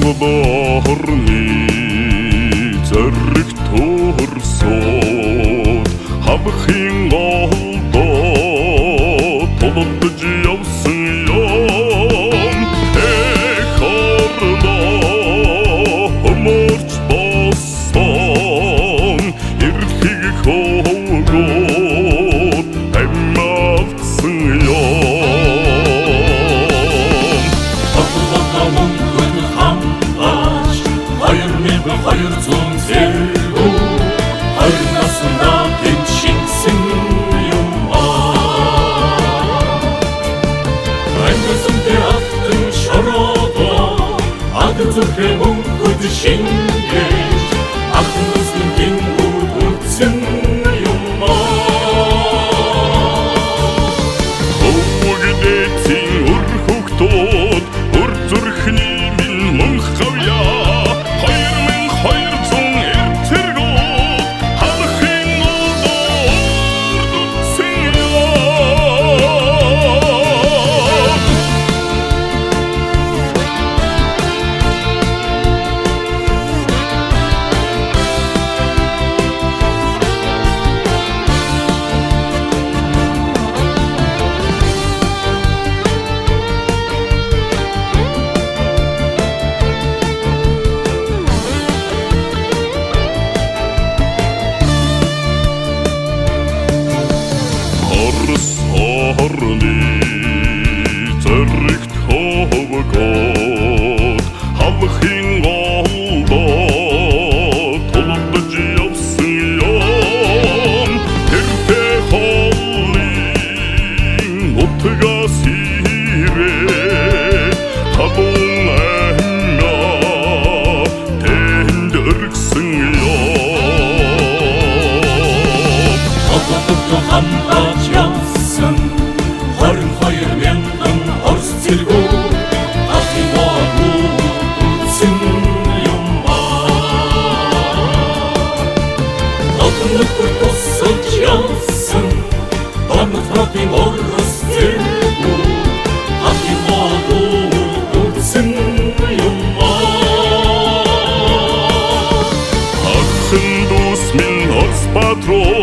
Монгол орны зориг төрсөд халахын голдоо тулалдаж явсан юм. Эх орноо өмөрч болсон эрхийг хөөгөөд амьмалцсан юм. 200 цэргүү хоёр наснаа тэнд шингэсэн юм аа. Ангисантэй алтан шороо ад зүрхээ мөнхөд шингээж алтан нүсгэн тэнгүүд үлдсэн юм аа. Өвгдээцийн өр хөхтүүд өр зүрхний минь мөнх гавьяа 2200 эр цэргүүд халахын голдоо урд үтсэн юм. Орос орны зоригт хөөгөөд халахын голдоо тулалдаж явсан юм. Тэртээ холын нутгаас ирээд халуун амиа тэнд өргөсөн юм. Хотод хамгаалж явсан 22 мянган Орос цэргүү халахын голдоо үлдсэн юм аа. Олон нөхөр тусалж явсан Дорнод хотын Орос цэргүү халахын голдоо үлдсэн юм аа. Ахын дүүс минь Орос патрон